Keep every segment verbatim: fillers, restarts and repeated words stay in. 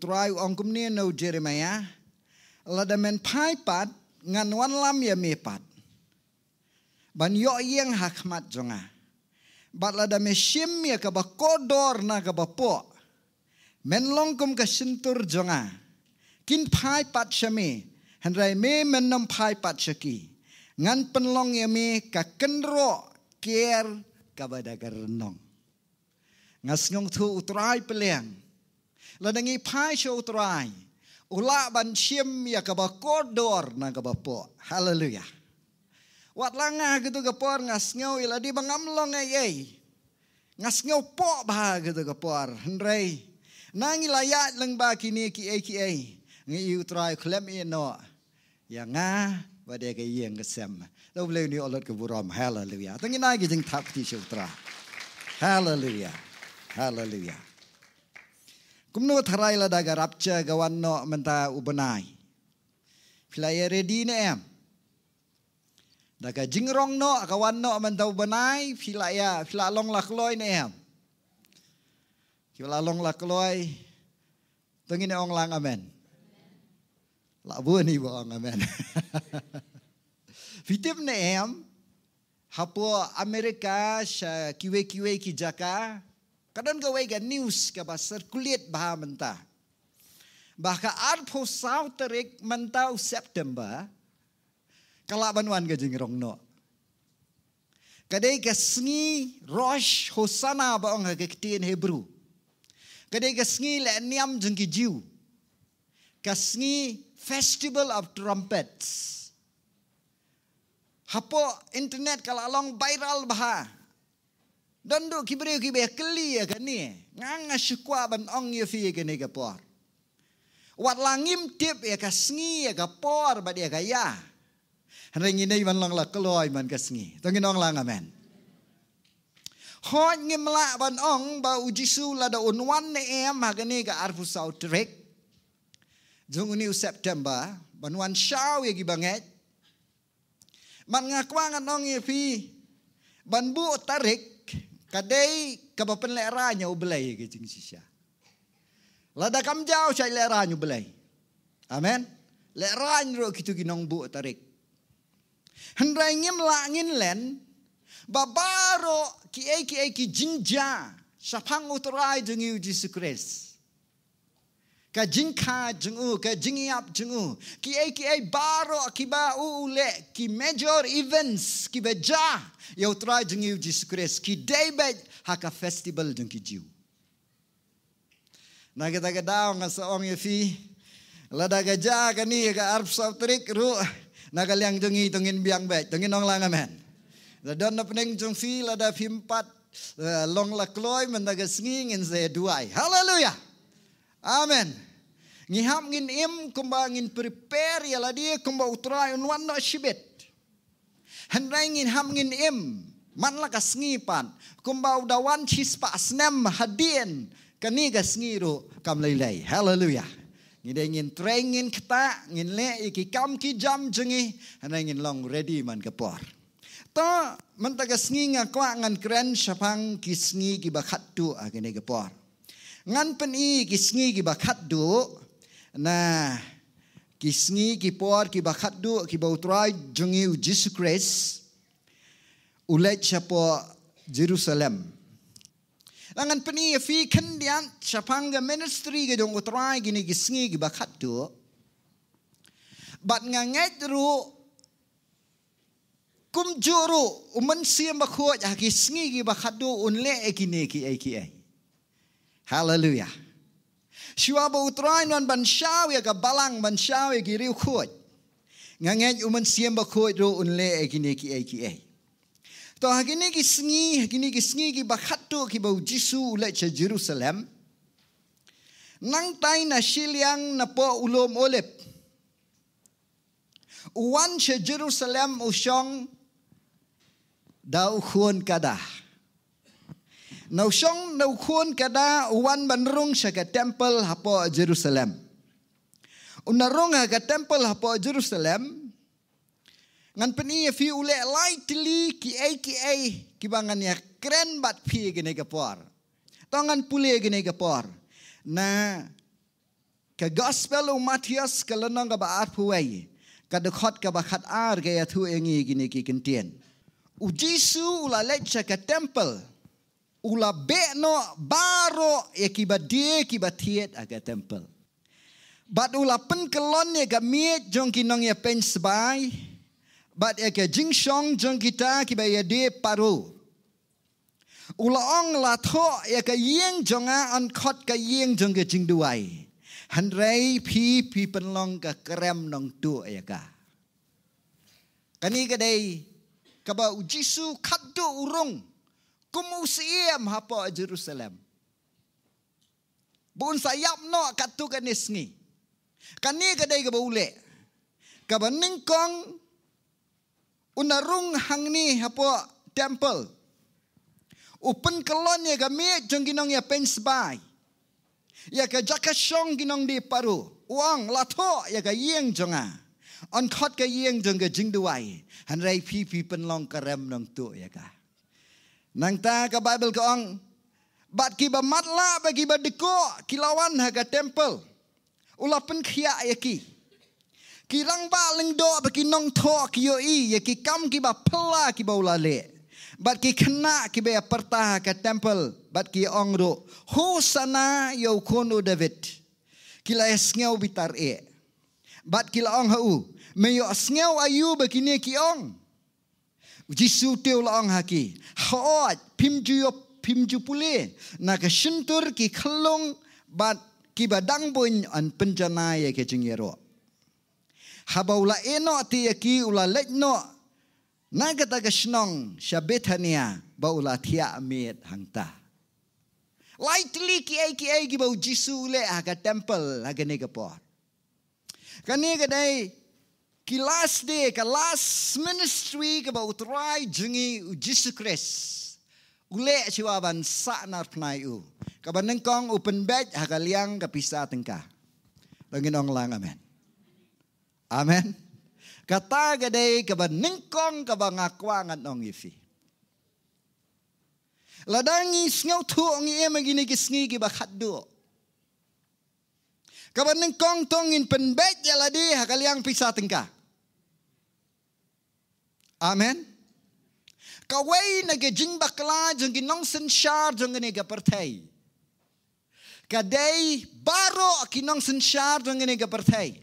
Trai u ong kumne na u Jeremiah, lada men phai pat, ngan wanlam ïa me pat ban ïoh ïeng ha khmat jong nga. Bad lada me shim ïa kaba kordor na kaba poh, men long kum ka shyntur jong nga. Kin phai pat sha me, hynrei me men ym phai pat sha ki. Ngan pynlong ïa me ka kynroh ker kaba da ka rynnong. Nga sngewthuh u Trai pylliang, lada ngi phai sha u Trai, u lah ban shim ïa kaba kordor na kaba poh. Haleluia. Wat la nga ha katu ka por nga sngew ïa lade ba ngam long ei ei. Nga sngew poh bha ha katu ka por. Hynrei na ngi la ïaid lyngba kine kiei kiei, ngi ïohi u Trai u khlem ïehnoh ïa nga bad ïa ka ïing ka sem. To U Blei un ïoh lut ka burom. Haleluia. To ngin ai ka jingthap kti sha u Trai. Haleluia. Haleluia. Kumno tharai lada ka rapture ka wan noh mynta u bnai? Phi la ïa ready ne em? Da ka jingrong noh ka wan noh mynta u bnai, phi la ïa, phi la long la kloi ne em? Phi la long la kloi. To ngin ong lang amen. La bun hi ba ong amen. Phi tip ne em, hapoh America sha kiwei kiwei ki jaka, ka don kawei ka news kaba circulate bha mynta, ba ka arphew saw tarik mynta u September, ka lah ban wan ka jingrong noh. Ka dei ka sngi Rosh Hashanah ba ong ha ka ktien Hebrew. Ka dei ka sngi leh niam jong ki Jiw. Ka sngi Festival of Trumpets. Hapoh internet ka la long viral bha. Don duh ki briew kiba ïa kylli ïa kane. Nga nga shu kwah ban ong ïa phi ïa kane ka por. Wat la ngim tip ïa ka sngi, ïa ka por bad ïa ka ïa, hynrei ngi dei ban long la kloi man ka sngi. To ngin ong lang amen. Hooid, ngim lah ban ong ba u Jisu lada un wan ne em ha kane ka arphew saw tarik jong une u September, ban wan shaw ïa ki bangeit. Bad nga kwah ngan ong ïa phi, ban buh tarik ka dei kaba pynlehraiñ ïa U Blei ïa ka jingshisha. Lada kam jaw, shait lehraiñ U Blei. Amen. Lehraiñ ruh kito ki nongbuh tarik. Hynrei ngim lah ngin len ba baroh kiei kiei ki jingjia shaphang u Trai jong ngi u Jisu Khrist, ka jingkha jong u, ka jingïap jong u, kiei kiei baroh kiba u u leh, ki major events kiba jia ïa u Trai jong ngi u Jisu Khrist, ki dei beit ha ka festival jong ki Jiw. Na kata ka daw nga sa ong ïa phi, lada ka jia kane ka arphew saw tarik ruh, na ka liang jong ngi to ngin biang beit, to ngin ong lang amen. Lada don na pdeng jong phi, lada phim pat, eh, long la kloi mynta ka sngi, ngin sa duwai. Haleluia. Amen. Ngi hap ngin im kumba ngin prepare ïa lade kumba u Trai un wan noh shibit. Hynrei ngin hap ngin im man la ka sngi pat kumba u da wan shispah snem hadien, kane ka sngi ruh kam lei lei. Haleluia. Ngi dei ngin trei, ngin ktah, ngin leh ïa ki kam ki jam jong ngi, hynrei ngin long ready man ka por. To, mynta ka sngi nga kwah ngan kren shaphang ki sngi kiba khatduh ha kane ka por. Ngan pyni ki sngi kiba khatduh, na ki sngi ki por kiba khatduh kiba u Trai jong ngi u Jisu Khrist u leit shapoh Jerusalem. La ngan pyni ïa phi khyndiat shaphang ka ministry ka jong u Trai kine ki sngi kiba khatduh. Bad nga ngeit ruh kumjuh ruh u Mynsiem Bakhuid ha ki sngi kiba khatduh un leh ïa kine kiei kiei. Haleluia. Shuwa ba u Trai un wan ban shaw ïa ka balang, ban shaw ïa ki riewkhuid, nga ngeit u Mynsiem Bakhuid ruh un leh ïa kine kiei kiei. To ha kine ki sngi, ha kine ki sngi kiba khatduh kiba u Jisu u leit sha Jerusalem, nangtai na shiliang napoh u lum Olib, u wan sha Jerusalem u shong da u khun kada. Na u shong da u khun kada u wan ban rung sha ka temple hapoh Jerusalem. U na rung ha ka temple hapoh Jerusalem, ngan pyni ïa phi u leh lai tylli kiei kiei kiba ngan ïa kren bad phi kane ka por. To ngan pule kane ka por. Na Ka gospel u Mathaios ka lynnong kaba arphew wei, ka dkhot kaba khat ar ka ïathuh ïa ngi kine ki kyntien. U Jisu u la leit sha ka temple. U la beh noh baroh ïa kiba die kiba thied ha ka temple. Bad u la pynkyllon ïa ka miej jong ki nongïapeiñ sbai. Bad ïa ka jingshong jong kita kiba ïadie paro. U la ong, la thoh ïa ka ïing jong nga yn khot ka ïing jong ka jingduwai. Hynrei phi phi pynlong ka krem nongtuh ïa ka. Kane ka dei kaba u Jisu khatduh u rung kum u siem hapoh Jerusalem. Ba un sa ïap noh katto katne sngi. Kane ka dei kaba u leh. Kaba nyngkong u na rung hangne hapoh temple. U pynkyllon ïa ka miej jong ki nongïapeiñ sbai. Ïa ka jaka shong ki nongdie paro. U ong, la thoh ïa ka ïing jong nga yn khot ka ïing jong ka jingduwai. Hynrei phi phi pynlong ka krem nongtuh ïa ka. Nangta ka Baibl ka ong, bad kiba matlah bad kiba dkoh ki la wan ha ka temple. U la pynkhiah ïa ki. Ki rangbah lyngdoh bad ki nongthoh ki ïohi ïa ki kam kiba phylla kiba u la leh. Bad ki khynnah kiba ïa pyrta ha ka temple bad ki ong ruh, Hosana ïa u khun u David. Ki la ïa sngew bitar eh. Bad ki la ong ha u, me ïoh sngew aïu ba kine ki ong? U Jisu te u la ong ha ki, hooid, phim ju ïoh, phim ju pule na ka shyntur ki khyllung bad kiba dang buiñ yn pynjanai ïa ka jingïaroh. Haba u la ïehnoh te ïa ki u la leit noh na kata ka shnong sha Bethania ba u la thiah miet hangta. Lai tylli kiei kiei kiba u Jisu u leh ha ka temple ha kane ka por. Kane ka dei ki last day, ka last ministry kaba u Trai jong ngi u Jisu Khrist u leh shuwa ban sahnarphna ïa u. Kaba nyngkong u pynbeit ha ka liang ka pisa tyngka. To ngin ong lang amen. Amen. Kata ka dei kaba nyngkong kaba nga kwah ngan ong ïa phi. Lada ngi sngewthuh ngi im ha kine ki sngi kiba khatduh. Kaba nyngkong to ngin pynbeit ïa lade ha ka liang pisa tyngka. Amen. Kawei na ka jingbakla jong ki nongsynshar jong kane ka pyrthei. Ka dei baroh ki nongsynshar jong kane ka pyrthei.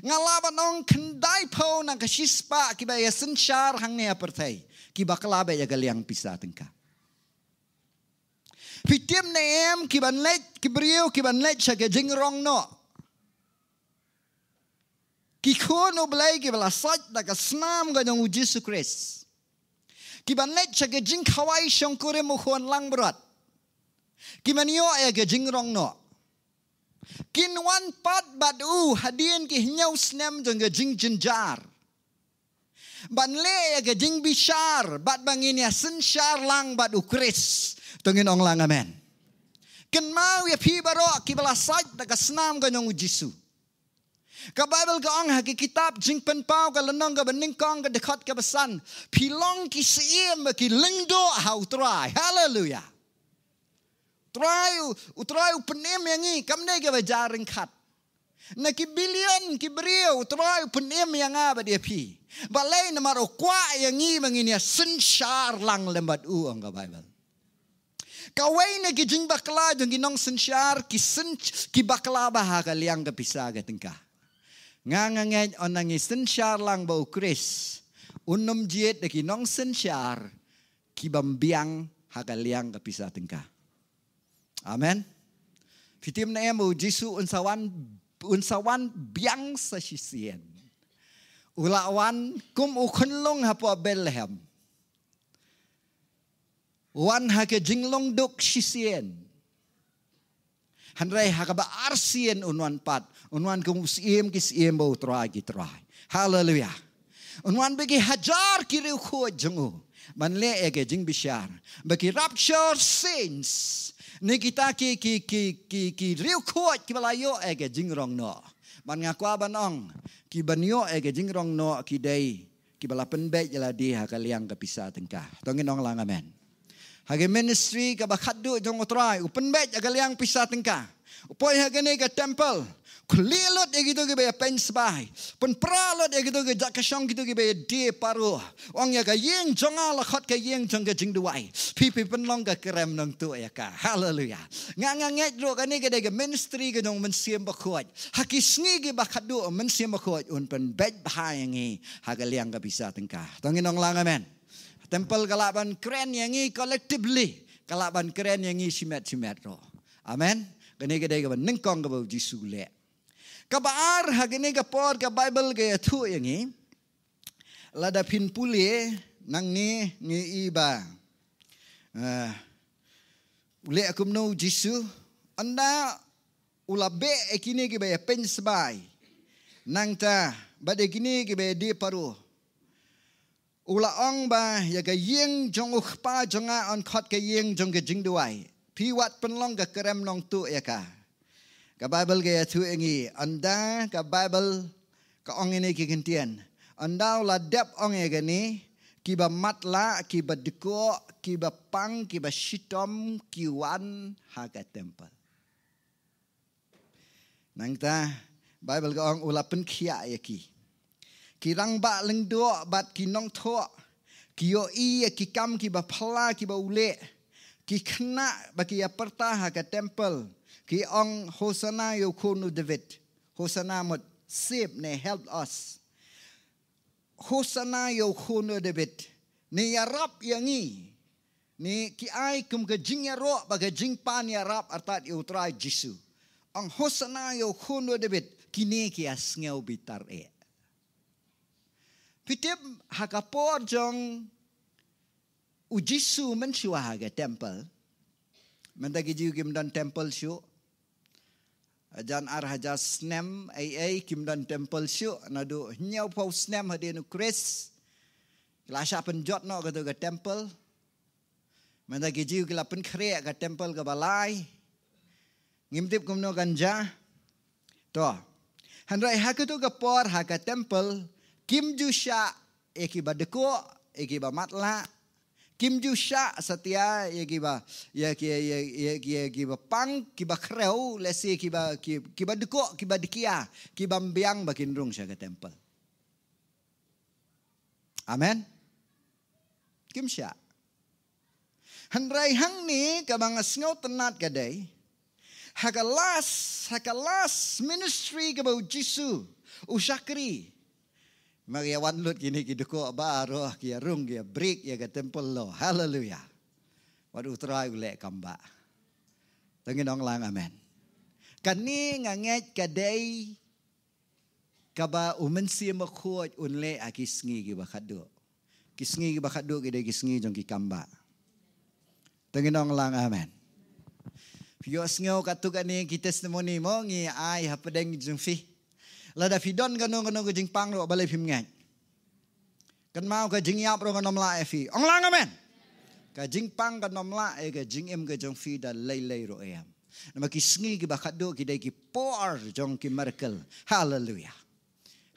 Nga lah ban ong khyndai phew na ka shispah kiba ïa synshar hangne ha pyrthei ki bakla beit ïa ka liang pisa tyngka. Phi tip ne em, ki ban leit, ki briew ki ban leit sha ka jingrong noh. Ki khun U Blei kiba la sait da ka snam ka jong U Jisu Khrist. Ki ban leit sha ka jingkhawai shongkurim U Khun langbrot. Ki ban ïoh ïa ka jingrong noh. Kin wan pat bad u hadien ki hynñiew snem jong ka jingjynjar. Ban leh ïa ka jingbishar bad ba ngin ïa synshar lang bad U Khrist. To ngin ong lang amen. Kynmaw ïa phi baroh kiba la sait da ka snam ka jong U Jisu. Ka Baibl ka ong ha ki kitab Jingpynpaw ka lynnong kaba nyngkong ka dkhot kaba san, phi long ki syiem ba ki lyngdoh ha U Trai. Haleluya. Trai u, U Trai u pynim ïa ngi, kam dei kaba ja ryngkat. Na ki billion ki briew, U Trai u pynim ïa nga bad ïa phi. Balei? Namar u kwah ïa ngi ba ngin ïa synshar lang lem bad u, ong ka Baibl. Kawei na ki jingbakla jong ki nongsynshar, ki syn, ki bakla bha ha ka liang ka pisa ka tyngka. Nga nga ngeit ynda ngi synshar lang bad U Khrist, un ym jied da ki nongsynshar ki bym biang ha ka liang ka pisa tyngka. Amen. Phi tip ne em, U Jisu un sa wan, un sa wan biang sa shisien. U la wan kum u khunlung hapoh Bethlehem. Wan ha ka jinglong duk shisien. Hynrei ha kaba arsien un wan pat, un wan kum u Syiem ki syiem bad U Trai ki trai. Haleluya. Un wan bad ki hajar ki riewkhuid jong u ban leh ïa ka jingbishar. Bad ki rapture saints, ne kita ki, ki, ki, ki, ki riewkhuid kiba la ïoh ïa ka jingrong noh. Bad nga kwah ban ong, ki ban ïoh ïa ka jingrong noh ki dei kiba la pynbeit ïa lade ha ka liang ka pisa tyngka. To ngin ong lang amen. Ha ka ministry kaba khatduh jong U Trai, u pynbeit ha ka liang pisa tyngka. U poi ha kane ka temple, khlieh lut ïa kito kiba ïa peiñ sbai, pynpra lut ïa kito ki jaka shong, kito kiba ïa die paru. Ong ïa ka ïing jong nga la khot ka ïing jong ka jingduwai. Phi phi pynlong ka krem nongtuh ïa ka. Haleluya. Nga nga ngeit ruh kane ka dei ka ministry ka jong u Mynsiem Bakhuid. Ha ki sngi kiba khadduh u Mynsiem Bakhuid un pynbeit bha ïa ngi ha ka liang ka pisa tyngka. To ngin ong lang amen. Temple ka lah ban kren ïa ngi collectively, ka lah ban kren ïa ngi shimet shimet ruh. Amen. Kane ka dei kaba nyngkong kaba u Jisu u leh. Kaba ar, ha kane ka por ka Bible ka ïathuh ïa ngi, lada phin pule nangne ngi i ba, eh, u leh kumno u Jisu? Ynda u la beh ïa kine kiba ïa peiñ sbai, nangta bad ïa kine kiba ïa die paru, u la ong ba ïa ka ïing jong u Kpa jong nga yn khot ka ïing jong ka jingduwai. Phi wat pynlong ka krem nongtuh ïa ka. Ka Bible ka ïathuh ïa ngi, ynda ka Bible ka ong ïa ngi ki kyntien, ynda u la dep ong ïa kane, kiba matlah, kiba dkoh, kiba pang, kiba shitom ki wan ha ka temple. Nangta Bible ka ong u la pynkhiah ïa ki. Ki rangbah lyngdoh bad ki nongthoh ki ïohi ïa ki kam kiba phylla kiba u leh. Ki khynnah ba ki ïa pyrta ha ka temple ki ong, "Hosanna ïa u khun u David." Hosanna mut save ne help us. "Hosanna ïa u khun u David." Ne ïarap ïa ngi. Ne ki ai kum ka jingïaroh bad ka jingpan ïarap artat ïa u Trai Jisu. Ong, "Hosanna ïa u khun u David." Kine ki ïa sngew bitar eh. Phi tip, ha ka por jong u Jisu mynshuwa ha ka temple, mynta ki Jiw kim don temple shuh. Hajan ar hajar snem ei ei kim don temple shuh, naduh hynñiewphew snem hadien u Khrist ki la shah pynjot noh kato ka temple. Mynta ki Jiw ki la pynkhreh ka temple kaba lai. Ngim tip kumno kan jia. To. Hynrei ha kato ka por ha ka temple kim ju shah ïa kiba dkoh, ïa kiba matlah. Kim ju shah satia ïa kiba, ïa ki, ïa, ïa, ïa kiba pang, kiba khrew, lehse kiba, ki, kiba dkoh, kiba dkia, kiba biang ba kin rung sha ka temple. Amen. Kim shah. Hynrei hangne kaba nga sngewtynnat ka dei, ha ka last, ha ka last ministry kaba u Jisu u shakri, ma ki ïa wan lut kine ki dkoh baroh, ki ïa rung, ki ïa brick ïa ka temple lo. Haleluya. Wat u Trai u leh kam ba. To ngin ong lang amen. Kane nga ngeit ka dei kaba u Mynsiem Bakhuid un leh ha ki sngi kiba khadduh. Ki sngi kiba khadduh ki dei ki sngi jong ki kam ba. To ngin ong lang amen. Phi ïohsngew katto katne ki testimony mo ngi ai hapdeng jong phi. Lada phi don kano kano ka jingpang ruh balei phim ngeit. Kynmaw ka jingïap ruh kan ym lah ïa phi. Ong lang amen. Ka jingpang kan ym lah ïa ka jingim ka jong phi da lei lei ruh em. Namar ki sngi kiba khadduh ki dei ki por jong ki miracle. Haleluya.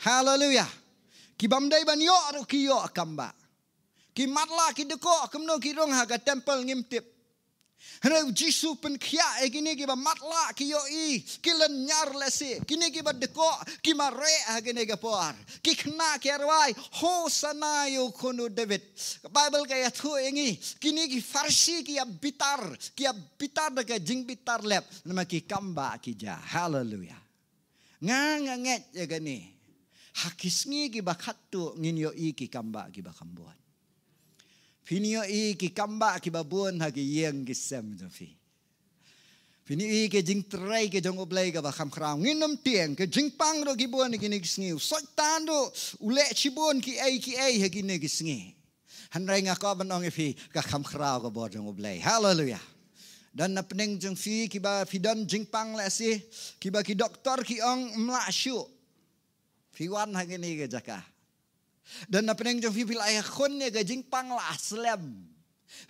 Haleluya. Ki bym dei ban ïoh ruh ki ïoh kam ba. Ki matlah ki dkoh kumno ki rung ha ka temple ngim tip. Hynrei u Jisu pynkhiah ïa kine kiba matlah ki ïohi, ki lynñiar lehse, kine kiba dkoh ki mareh ha kine ki por. Ki khynnah ki rwai, "Hosanna ïa u khun u David." Ka Bible ka ïathuh ïa ngi, kine ki Pharisi ki ïa bitar, ki ïa bitar da ka jingbitar lep, namar ki kam ba ki jia. Haleluya. Nga, nga ngeit ïa kane. Ha ki sngi kiba khadduh ngin ïohi ki kam ba kiba kham bun. Phin ïohi ki kam ba kiba bun ha ki ïing ki sem jong phi. Phin ïohi ka jingtrei ka jong U Blei kaba kham khraw. Ngin ym tieng, ka jingpang ruh ki bun ha kine ki sngi. U Soitan ruh u leh shibun kiei kiei ha kine ki sngi. Hynrei nga kwah ban ong ïa phi, ka kham khraw ka bor jong U Blei. Haleluya. Don na pdeng jong phi kiba phi don jingpang lehse, kiba ki doktor ki ong ym lah shuh. Phi wan ha kine ki jaka. Don na pdeng jong phi phi la ïakhun ïa ka jingpang la slem.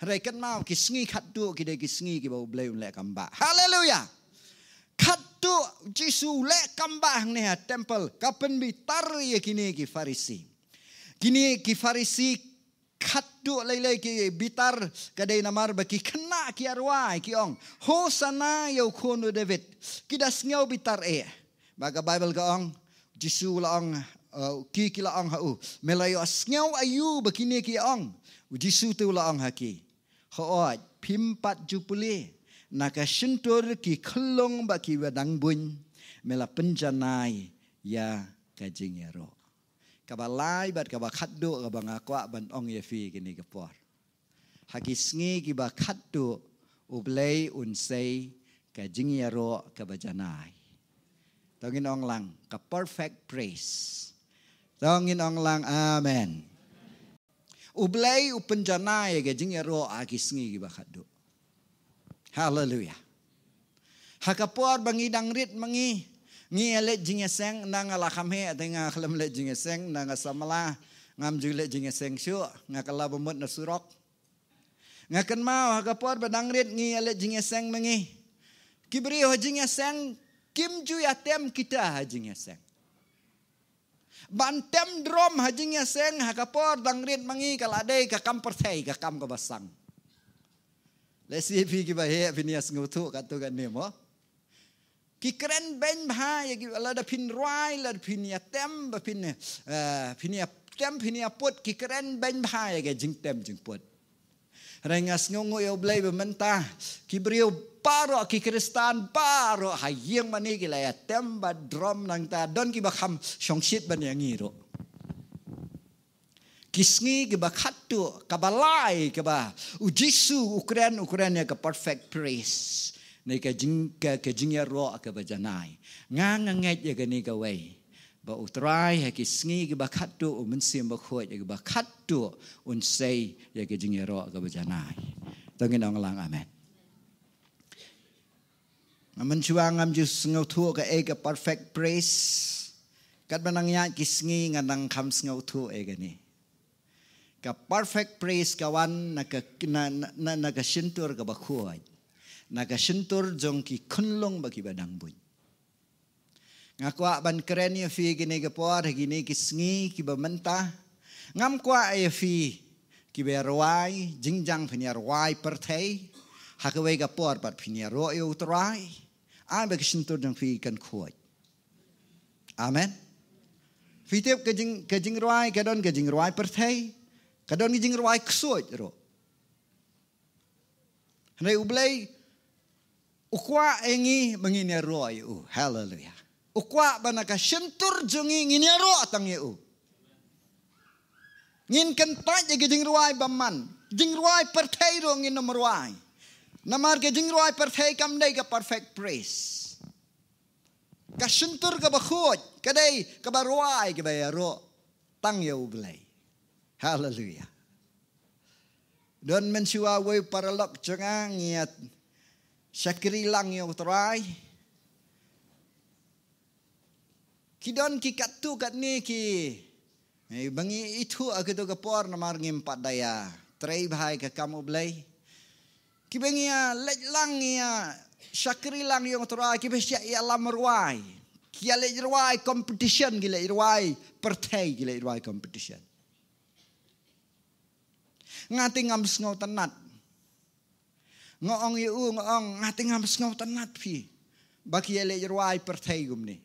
Hynrei kynmaw ki sngi khadduh ki dei ki sngi kiba U Blei un leh kam ba. Haleluya. Khadduh Jisu u leh kam ba hangne ha temple, ka pynbitar ïa kine ki Pharisi. Kine ki Pharisi khatduh lei lei ki bitar, ka dei namar ba ki khynnah ki ïa rwai ki ong, "Hosana ïa u khun u David." Ki da sngew bitar eh. Ba ka Baibl ka ong, Jisu la ong, eh, ki, ki la ong ha u, "Me la ïohsngew aïu ba kine ki ong?" U Jisu te u la ong ha ki, "Hooid, phim pat ju pule, na ka shyntur ki khyllung bad kiba dang buiñ, me la pynjanai ïa ka jingïaroh." Kaba lai bad kaba khatduh kaba nga kwah ban ong ïa phi kine ki por. Ha ki sngi kiba khatduh, U Blei un sei ka jingïaroh kaba janai. To ngin ong lang, ka perfect praise. To ngin ong lang, amen. U Blei u pynjanai ka jingïaroh ha ki sngi kiba khatduh. Haleluya. Ha ka por ba ngi dang rit ma ngi, ngi ïa leit jingïaseng, na nga la kham heh, te nga khlem leit jingïaseng, na nga samla, ngam ju leit jingïaseng shuh, nga kylla ba mut na surok. Nga kynmaw ha ka por ba dang rit ngi ïa leit jingïaseng ma ngi. Ki briew ha jingïaseng, kim ju ïa tem kita ha jingïaseng. Ban tem drum ha jingïaseng ha ka por dang rit ma ngi ka la dei ka kam pyrthei, ka kam kaba sang. Lehse phi kiba heh phin ïa sngewthuh katto katne mo. Ki kren beiñ bha ïa ki, lada phin rwai, lada phin ïa tem, ba phin, eh, phin ïa tem, phin ïa put, ki kren beiñ bha ïa ka jingtem jingput. Hynrei nga sngewnguh ïa U Blei ba mynta ki briew baroh, ki Khristan baroh ha ïing mane ki la ïa tem bad drum nangta, don kiba kham shongshit ban ïa ngi ruh. Ki sngi kiba khatduh, kaba lai, kaba U Jisu u kren, u kren ïa ka perfect praise, ne ka jing, ka, ka jingïaroh kaba janai. Nga, nga ngeit ïa kane kawei, ba U Trai ha ki sngi kiba khatduh, U Mynsiem Bakhuid ïa kiba khatduh un sei ïa ka jingïaroh kaba janai. To ngin ong lang amen. Nga mynshuwa ngam ju sngewthuh kaei ka perfect praise. Katba nang ïaid ki sngi nga nang kham sngewthuh ïa kane. Ka perfect praise ka wan na ka, na, na, na, na ka shyntur kaba khuid, na ka shyntur jong ki khunlung bad kiba dang buiñ. Nga kwah ban kren ïa phi kine ki por, kine ki sngi kiba mynta. Ngam kwah ïa phi kiba rwai jingjang phin ïa rwai pyrthei, ha kawei ka por pat phin ïaroh ïa U Trai. Ai ba ka shyntur jong phi kan khuid. Amen. Phi tip ka jing, ka jingrwai, ka don ka jingrwai pyrthei, ka don ka jingrwai ksuid ruh. Hynrei U Blei u kwah ïa ngi ba ngin ïaroh ïa u. Haleluya. U kwah ba na ka shyntur jong ngi ngin ïaroh tang ïa u. Ngin kyntait ïa ka jingrwai bymman. Jingrwai pyrthei ruh ngin ym rwai. Namar ka jingrwai pyrthei kam dei ka perfect praise. Ka shyntur kaba khuid ka dei kaba rwai kaba ïaroh tang ïa U Blei. Haleluya. Don mynshuwa wei u paralok jong nga, ngi ïa shakri lang ïa U Trai. Ki don ki katto katne ki, eh, ba ngi ithuh ha kito ki por namar ngim pat da ïa trei bha ïa ka kam U Blei. Kiba ngi ïa leit lang, ngi ïa shakri lang ïa U Trai, kiba shah ïalam rwai, ki ïa leit rwai competition, ki leit rwai pyrthei, ki leit rwai competition. Nga te ngam sngewtynnat. Nga ong ïa u, nga ong, nga te ngam sngewtynnat phi ba ki ïa leit rwai pyrthei kumne.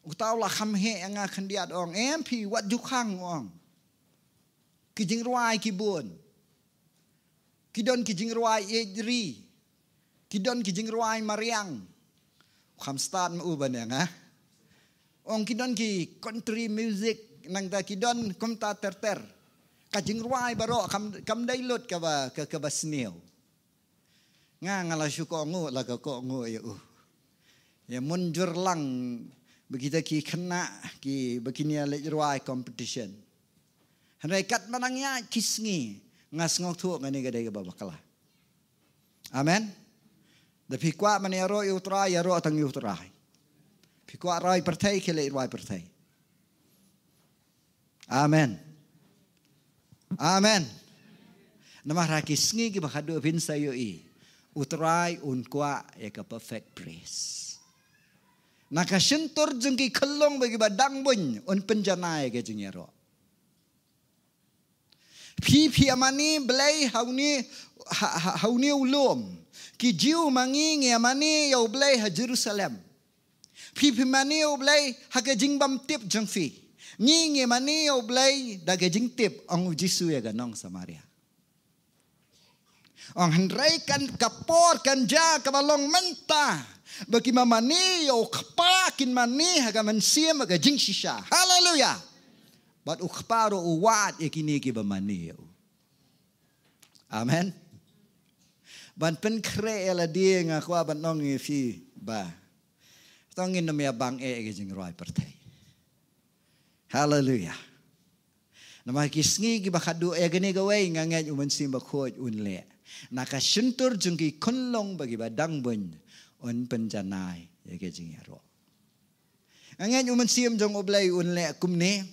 Uta u la kham heh ïa nga khyndiat, ong, em phi, wat ju khang, ong. Ki jingrwai ki bun. Ki don ki jingrwai ïeit ri. Ki don ki jingrwai mariang. Kham stad ma u ban ïa nga. Ong ki don ki country music, nangta ki don kumta ter ter. Ka jingrwai baroh kam, kam dei lut kaba, ka, kaba sniew. Nga, nga la shu kohnguh, la ka kohnguh ïa u. Ïa mynjur lang ba kita ki khynnah kiba kin ïa leit rwai competition. Hynrei katba nang ïaid ki sngi nga sngewthuh kane ka dei kaba bakla. Amen. Da phi kwah ban ïaroh ïa U Trai, ïaroh tang ïa U Trai. Phi kwah rwai pyrthei, khie leit rwai pyrthei. Amen. Amen. Namar ha ki sngi kiba khadduh phin sa ïohi U Trai un kwah ïa ka perfect praise. Na ka shyntur jong ki khyllung bad kiba dang buiñ un pynjanai ïa ka jingïaroh. Phi phi ïamane Blei ha une, ha, ha, ha une u lum. Ki Jiw ma ngi ngi ïamane ïa u Blei ha Jerusalem. Phi phi mane ïa u Blei ha ka jingbymtip jong phi. Ngi ngi mane ïa u Blei da ka jingtip, ong u Jisu ïa ka nong Samaria. Ong hynrei kan ka por kan jia kaba long mynta ba ki ba mane ïa u Kpa kin mane ha ka mynsiem ha ka jingshisha. Haleluia. Bad u Kpa ruh u wad ïa kine kiba mane ïa u. Amen. Ban pynkhreh ïa lade nga kwah ban ong ïa phi ba tang ngin ym ïa bang eh ïa ka jingrwai pyrthei. Haleluia. Namar ki sngi kiba khadduh ïa kane kawei nga ngeit u Mynsiem Bakhuid un leh. Na ka shyntur jong ki khunlung ba kiba dang bun un pynjanai ïa ka jingïaroh. Nga ngeit u Mynsiem jong u Blei un leh kumne.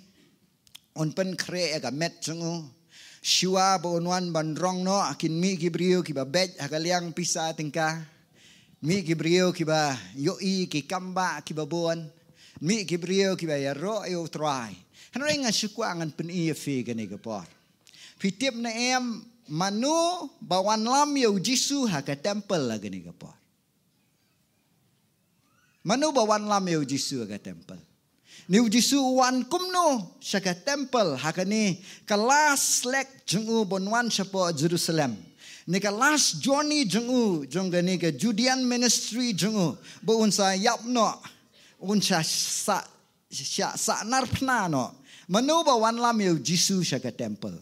Un pynkhreh ïa ka met jong u. Shuwa ba un wan ban rong noh kin mih ki briew kiba beit ha ka liang pisa tyngka. Mih ki briew kiba ïohi ki kam ba kiba bun. Mih ki briew kiba ïaroh ïa u Trai. Hynrei nga shu kwah ngan pyni ïa phi kane ka por. Phi tip ne em mano ba wanlam ïa u Jisu ha ka temple ha kane ka por. Mano ba wanlam ïa u Jisu ha ka temple. Ne u Jisu u wan kumno sha ka temple ha kane ka last leg jong u ban wan shapoh Jerusalem. Ne ka last journey jong u jong kane ka Judean ministry jong u ba un sa ïap noh. Un sa sa sa sa narphna noh. Mano ba wanlam ïa u Jisu sha ka temple.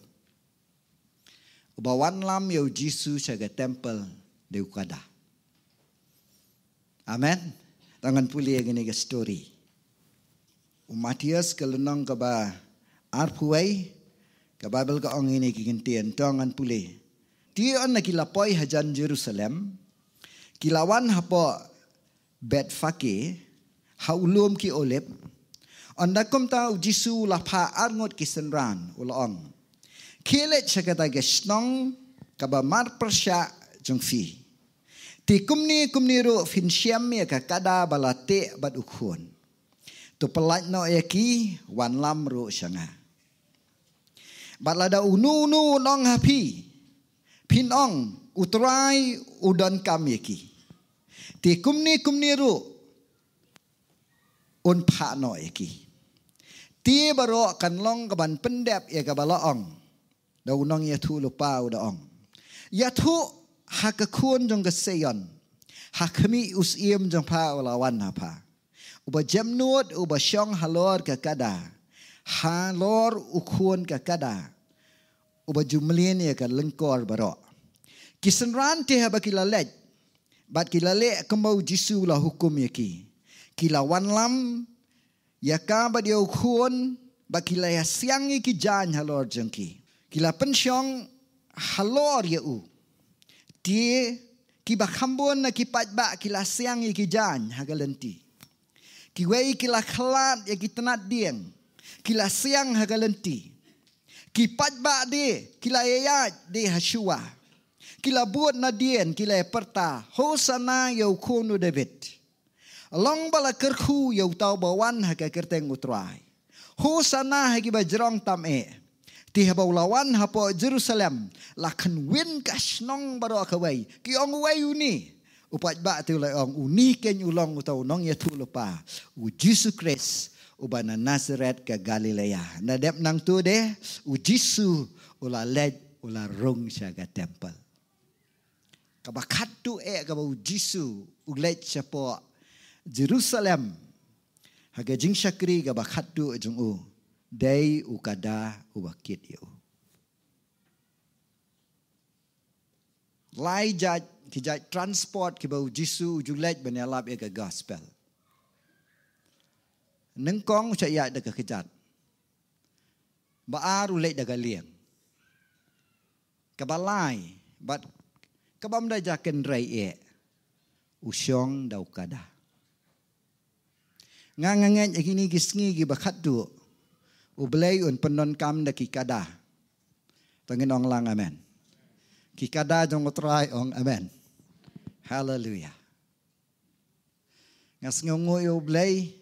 Uba wanlam ïa u Jisu sha ka temple dei u kada. Amen. Tang ngan pule ïa kane ka story. U Mathaios ka lynnong kaba arphew wei, ka Baibl ka ong ïa kine ki kyntien, tang ngan pule. Te ynda ki la poi hajan Jerusalem, ki la wan hapoh Bethphage, ha u lum ki Olib. Ynda kumta u Jisu u la phah arngut ki synran, u la ong, khie leit sha kata ka shnong kaba marpyrshah jong phi. Te kumne kumne ruh phin shem ïa ka kada ba la teh bad u khun. To pyllait noh ïa ki, wanlam ruh sha nga. Bad lada uno uno un ong ha phi, phin ong, u Trai u donkam ïa ki. Te kumne kumne ruh un phah noh ïa ki. Te baroh kan long kaban pyndep ïa kaba la ong da u nongïathuhlypa uba ong, ïathuh ha ka khun jong ka Sion, ha khmih u syiem jong pha uba la wan ha pha, uba jemnud, uba shong halor ka kada, halor u khun ka kada, uba ju mlien ïa ka lyngkor baroh. Ki synran te haba ki la leit bad ki la leh kumba u Jisu u la hukum ïa ki, ki la wanlam ïa ka bad ïa u khun, bad ki la ïasiang ïa ki jaiñ halor jong ki. Ki la pynshong halor ïa u. Te kiba kham bun na ki paidbah ki la siang ïa ki jaiñ ha ka lynti. Kiwei ki la khlad ïa ki tnat dieng, ki la siang ha ka lynti. Ki paidbah de ki la ïaid de ha shuwa. Ki la bud nadien, ki la pyrta, Hosana ïa u khun u David. Long ba la kyrkhu ïa uta uba wan ha ka kyrteng u Trai. Hosana ha kiba jrong tam eh. Te haba u la wan hapoh Jerusalem, la kynwin ka shnong baroh kawei, ki ong, uei une? U paidbah te u la ong, une keiñ u long uta u nongïathuhlypa, u Jisu Khrist uba na Nasaret ka Galilea. Nadep nangta de u Jisu u la leit, u la rung sha ka temple. Kaba khadduh eh kaba u Jisu u leit shapoh Jerusalem ha ka jingshakri kaba khadduh jong u, dei u kada uba kit ïa u. Lai jait, ki jait transport kiba u Jisu u ju leit ban ïalap ïa ka gospel. Nyngkong u shah ïaid da ka kjat. Ba ar u leit da ka lieng. Kaba lai, bad kaba ym da jia kynrei eh, u shong da u kada. Nga nga ngeit ïa kine ki sngi kiba khadduh, u Blei un pyndonkam da ki kada. To ngin ong lang amen. Ki kada jong u Trai, ong amen. Haleluia. Nga sngewnguh ïa u Blei,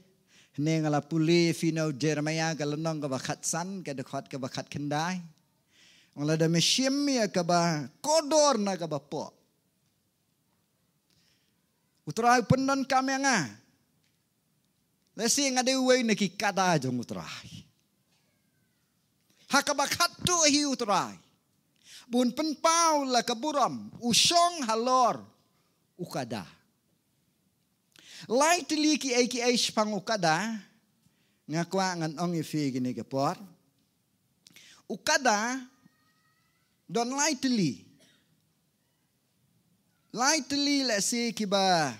hynne nga la pule ïa phi na u Jeremaïah ka lynnong kaba khatsan, ka dkhot kaba khatkhyndai. Nga la da me shim ïa kaba kordor na kaba pok. U Trai u pyndonkam ïa nga. Lehse nga dei uwei na ki kada jong u Trai. Ha kaba khatduh hi u Trai, bun pynpaw la ka burom, u shong halor u kada. Lai tylli kiei kiei shaphang u kada nga kwah ngan ong ïa phi kine ki por. U kada don lai tylli. Lai tylli lehse kiba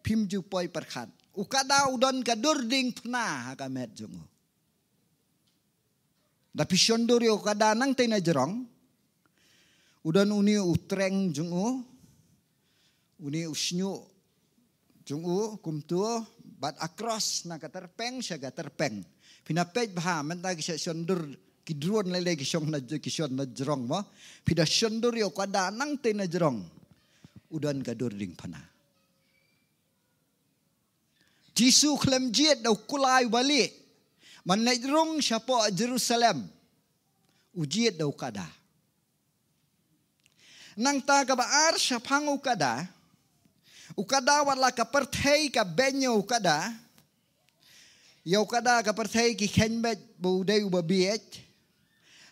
phim ju poi pyrkhat. U kada u don ka dur diengphna ha ka met jong u. Da phi shon dur ïa u kada nangtei na jrong, u don une u treng jong u, une u shñiuh jong u kumtu, bad across na ka tyrpeng sha ka tyrpeng. Phi na peit bha mynta ki shah shon dur, ki drone lei lei ki shong na, ki shon na jrong mo. Phi da shon dur ïa u kada nangtei na jrong, u don ka dur diengphna. Jisu khlem jied da u kulai balieh ban leit rung shapoh Jerusalem, u jied da u kada. Nangta kaba ar shaphang u kada, u kada wat la ka pyrthei ka beiñ ïa u kada, ïa u kada ka pyrthei ki kheiñ beit ba u dei uba bieit.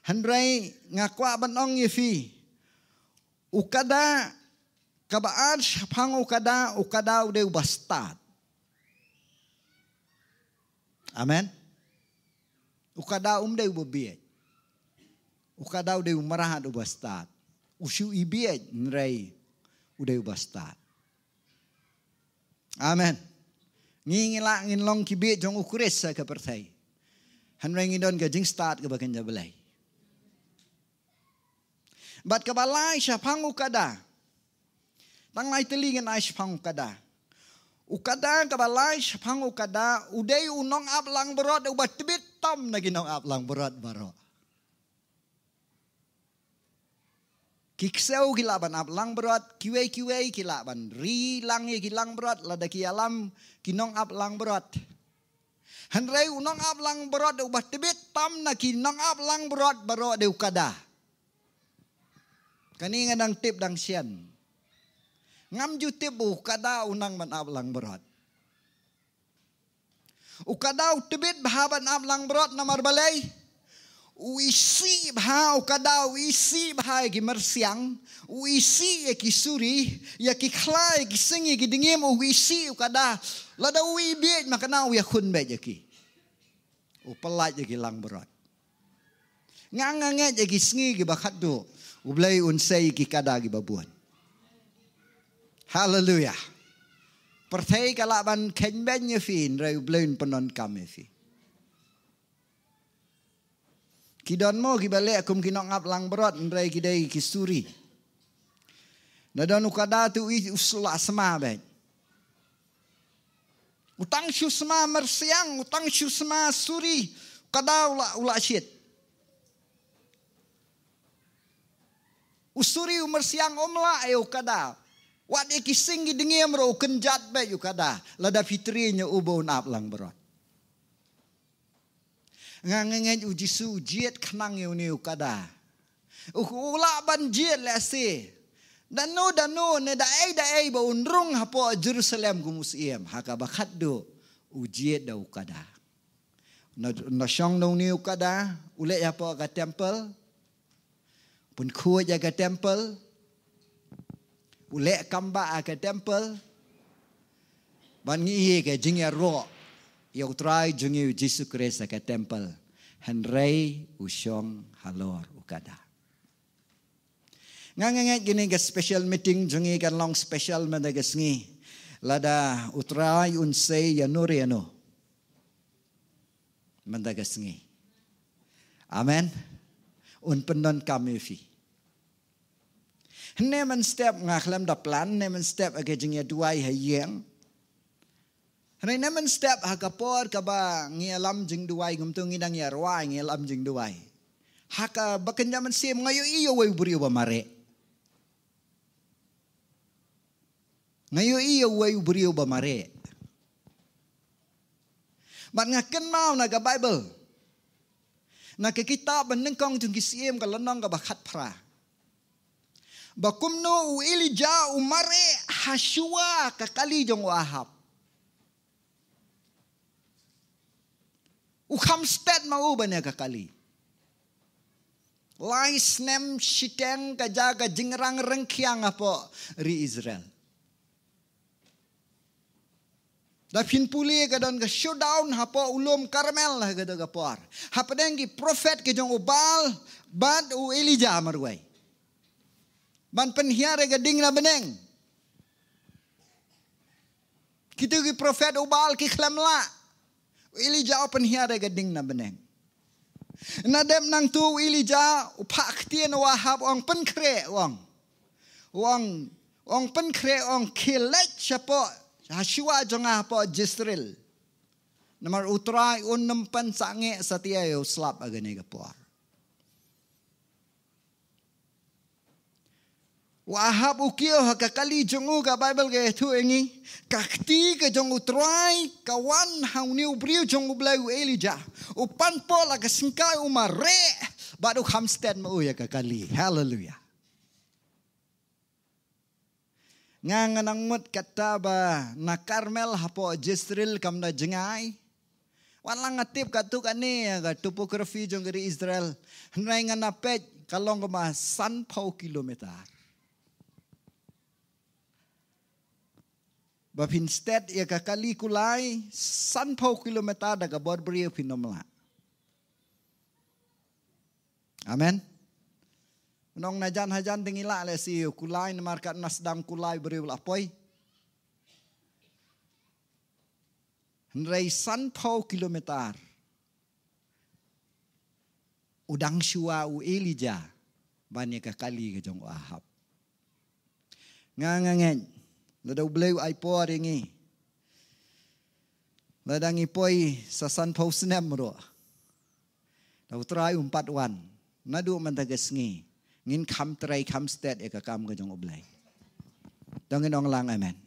Hynrei nga kwah ban ong ïa phi, u kada kaba ar shaphang u kada, u kada u dei uba stad. Amen. U kada um dei uba bieit. U kada u dei u mrad uba stad. U shu i bieit hynrei u dei uba stad. Amen. Ngi ngi lah ngin long ki bieit jong u Khrist ha ka pyrthei, hynrei ngi don ka jingstad kaba kynja Blei. Bad kaba lai shaphang u kada. Tang lai tylli ngan ai shaphang u kada. U kada kaba lai shaphang u kada, u dei u nongap langbrot uba tbit tam na ki nongap langbrot baroh. Ki ksew ki lah ban ap langbrot, kiwei kiwei ki lah ban ri lang ïa ki langbrot lada ki ïalam ki nongap langbrot. Hynrei u nongap langbrot uba tbit tam na ki nongap langbrot baroh dei u kada. Kane nga dang tip dang shen. Ngam ju tip ba u kada u nang ban ap langbrot. U kada u tbit bha ban ap langbrot namar balei? U isih bha u kada, u isih bha ïa ki myrsiang, u isih ïa ki suri, ïa ki khla, ïa ki sing, ïa ki dngiem, u isih u kada. Lada u i bieit ma kane u ïakhun beit ïa ki. U pyllait ïa ki langbrot. Nga nga ngeit ïa ki sngi kiba khatduh, u Blei un sei ïa ki kada kiba bun. Haleluia. Pyrthei ka lah ban kheiñ beiñ ïa phi, hynrei u Blei un pyndonkam ïa phi. Ki don mo kiba leh kum ki nongap langbrot, hynrei ki dei ki suri. Na don u kada te u i u shu lah sma beit. U tang shu sma myrsiang, u tang shu sma suri, u kada u lah, u lah shit. U suri u myrsiang um lah ïa u kada. Wat ïa ki sing ki dngiem ruh u kynjat beit ïa u kada. Lada phi trei ïa u ba un ap langbrot. Nga nga ngeit u Jisu u jied khnang ïa une u kada. U, u lah ban jied lehse. Dano dano ne da ei da ei ba un rung hapoh Jerusalem kum u syiem. Ha kaba khatduh u jied da u kada. Na, na shong na une u kada, u leh hapoh ka temple. Pynkhuid ïa ka temple. U leh kam ba ha ka temple. Ban ngi ïa ka jingïaroh ïa u Trai jong ngi u Jisu Khrist ha ka temple. Hynrei u shong halor u kada. Nga nga ngeit kine ka special meeting jong ngi kan long special mynta ka sngi. Lada u Trai un sei ïano re ïano. Mynta ka sngi. Amen. Un pyndonkam ïa phi. Hynne mynstep nga khlem da plan, hynne mynstep ha ka jingïaduwai ha ïing. Hynne mynstep ha ka por kaba ngi ïalam jingduwai, ngam tu ngi dang ïa rwai ngi ïalam jingduwai. Ha kaba kynja mynsiem nga ïohi ïa uwei u briew ba mareh. Nga ïohi ïa uwei u briew ba mareh. Bad nga kynmaw na ka Bible. Na ka kitab ba nyngkong jong ki Syiem ka lynnong kaba khatphra, ba kumno u Elijah u mareh ha shuwa ka kali jong u Ahab. U kham stet ma u ban ïa ka kali. Lai snem shiteng ka jia ka jingrang ryngkhiang hapoh ri Israel. Da phin pule ka don ka showdown hapoh u lum Karmel ha kata ka por, hapdeng ki prophet ki jong u Baal bad u Elijah marwei, ban pynhiar ïa ka ding na bneng. Kitu ki prophet u Baal ki khlem lah. U Elijah u pynhiar ïa ka ding na bneng. Na dep nangtu u Elijah u phah ktien u Ahab, u ong pynkhreh, u ong. U ong, u ong pynkhreh, u ong khie leit shapoh, ha shuwa jong nga hapoh Jezreel. Namar u Trai un ym pynsangeh satia ïa u slap ha kane ka por. U Ahab u kiew ha ka kali jong u, ka Baibl ka ïathuh ïa ngi, ka kti ka jong u Trai ka wan ha une u briew jong U Blei u Elijah. U pan pop la ka syngkai, u mareh, bad u kham stet ma u ïa ka kali. Haleluia. Nga nga nang mut kata ba na Karmel hapoh Jezreel kam da jngai. Wat la nga tip katto katne ka topography jong ka ri Israel. Hynrei nga na peit ka long kumba sanphew kilometer. Ba phin stet ïa ka kali kulai sanphew kilometer da ka bor briew phin ym lah. Amen. Nong na jan hajan te ngi lah leh shi u kulai, namar katno sdang kulai briew la poi. Hynrei sanphew kilometer u dang shuwa u Elijah ban ïa ka kali ka jong u Ahab. Nga nga ngeit, lada U Blei u ai por ïa ngi, lada ngi poi sa sanphew snem ruh, da U Trai um pat wan, naduh mynta ka sngi ngin kham trei kham stet ïa ka kam ka jong U Blei. To ngin ong lang amen.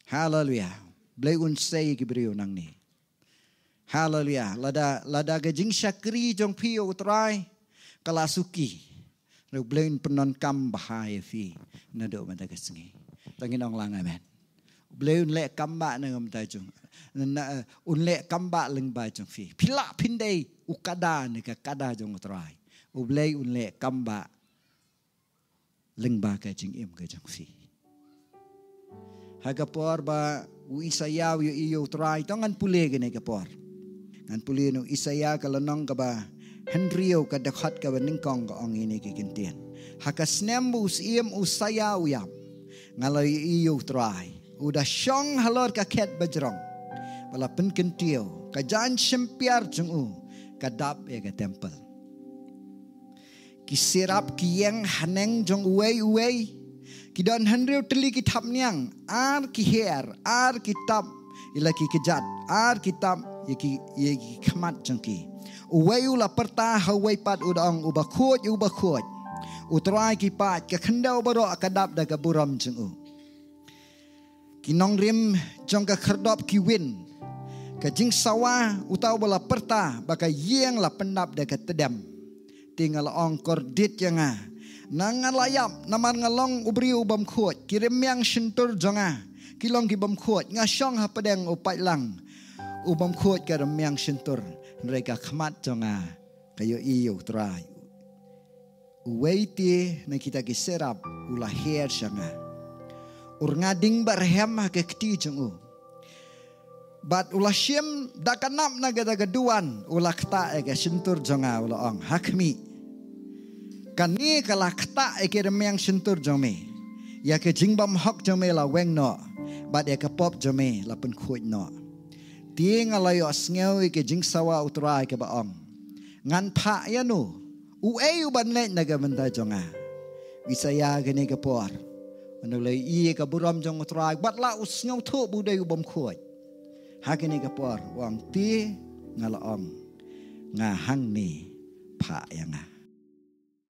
Haleluia. Blei un sei ki briew nangne. Haleluia. Lada, lada ka jingshakri jong phi ïa U Trai ka la suki, U Blei un pyndonkam bha ïa phi naduh mynta ka sngi. To ngin ong lang amen. U Blei un leh kam ba na ka bynta jong, na, un leh kam ba lyngba jong phi. Phi lah phin dei u kada ne ka kada jong U Trai, U Blei un leh kam ba lyngba ka jingim ka jong phi. Ha ka por ba u Isaïah u ïohi ïa U Trai, to ngan pule kane ka por. Ngan pule na u Isaïah ka lynnong kaba hynriew, ka dkhot kaba nyngkong, ka ong ïa kine ki kyntien: Ha ka snem ba u Syiem u Isaïah u ïap, nga la ïohi ïa U Trai u da shong halor ka khet bajrong ba la pynkyntiew, ka jaiñ shympiar jong u ka dap ïa ka templ. Ki serap ki ïeng haneng jong uwei uwei. Ki don hynriew tylli ki thapniang, ar ki her, ar ki tap ïa la ki kjat, ar ki tap ïa ki, ïa ki khmat jong ki. Uwei u la pyrta ha uwei pat, u da ong, Uba khuid, uba khuid, U Trai ki paid, ka khyndew baroh ka dap da ka burom jong u. Ki nongrim jong ka khyrdop ki win. Ka jingsawa uta uba la pyrta ba ka ïing la pyndap da ka tdem. Te nga la ong, kordit ïa nga, nga la ïap, namar nga long u briew u bym khuid. Ki rmiang shyntur jong nga ki long ki bym khuid. Nga shong hapdeng u paidlang u bym khuid ka rmiang shyntur, hynrei ka khmat jong nga ka ïohi ïa U Trai. Uwei te na kita ki serap u la her sha nga. U rnga ding bad rhem ha ka kti jong u. Bad u la shim da ka nap na kata ka duwan, u la ktah ïa ka shyntur jong nga, u la ong, Ha khmih, kane ka la ktah ïa ki rmiang shyntur jong me. Ïa ka jingbymhok jong me la weng noh, bad ïa ka pop jong me la pynkhuid noh. Te nga la ïohsngew ïa ka jingsawa U Trai kaba ong, Ngan phah ïano? Uei u ban leit na ka bynta jong nga? U Isaïah kane ka por, u la ïohi ïa ka burom jong U Trai, wat la u sngewthuh ba u dei u bym khuid. Ha kane ka por u ong, te nga la ong, Nga hangne, phah ïa nga.